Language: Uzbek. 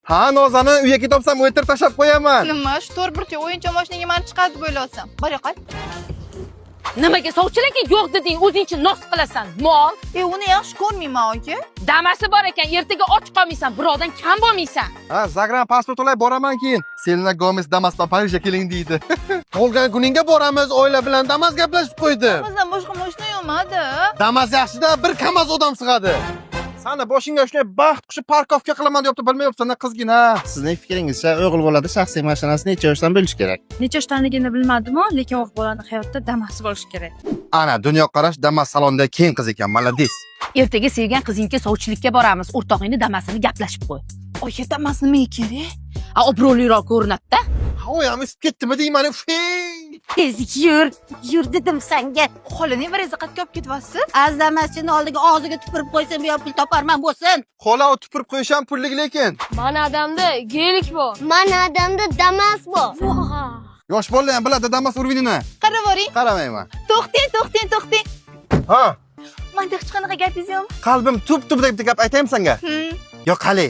Ha, Nozani uyga topsam, o'tir tashlab qo'yaman. Nima, shu to'rt burchak o'yinchoq mashinaga mani chiqadi deb o'ylayapsan? Bor, yo'qol. Nimaga sovchilarga yo'q deding, o'zingcha nos qilasan, mol? E, uni yaxshi ko'rmayman, aka. Damasi bor ekan, ertaga och qolmaysan, birovdan kam bo'lmaysan. Ha, загран pasport olay boraman keyin. Selena Gomez Damas bilan Parijga keling deydi. Tug'ilgan kuningga boramiz, oila bilan Damas gaplashib qo'ydim. Bizdan boshqa mashina yo'qmadi. Damas yaxshida, bir Kamaz odam sig'adi. Sani boshingga shunday baxt qushi парковка qilaman deyapti, bilmayapsan qizgina. Sizning fikringizcha, o'g'il bolada shaxsiy mashinasi necha yoshdan bo'lishi kerak? Necha yoshdaligini bilmadimu, lekin o'g'il bolani hayotda Damasi bo'lishi kerak. Ana, dunyoqarash Damas salonida keng qiz ekan, молодец. Ertaga sevgan qizingga sovchilikka boramiz, o'rtog'ingni Damasini gaplashib qo'y. Oyi, Damas nimaga kerak? A, obro'liroq ko'rinadi-da. Havo ham isib ketdimi deyman, ufey. Tez yur, yur dedim sanga. Xola, nevarangizni qayerga olib ketyapsiz? Azdamachini oldiga og'ziga tupurib qo'ysam, bu yoq pul toparman bo'lsin. Xola, u tupurib qo'yish ham pullik lekin. Mani adamda Gelik bor. Mani adamda Damas bor. Yosh bolalar ham biladi Damas уровень ini. Qarab boring. Qaramayman. To'xtang, to'xtang, to'xtang. Ha, Manda hech qanaqa gapingiz yo'qmi? Qalbim tub tubida bitta gap aytaymi senga? Hmm. Yo, qalay?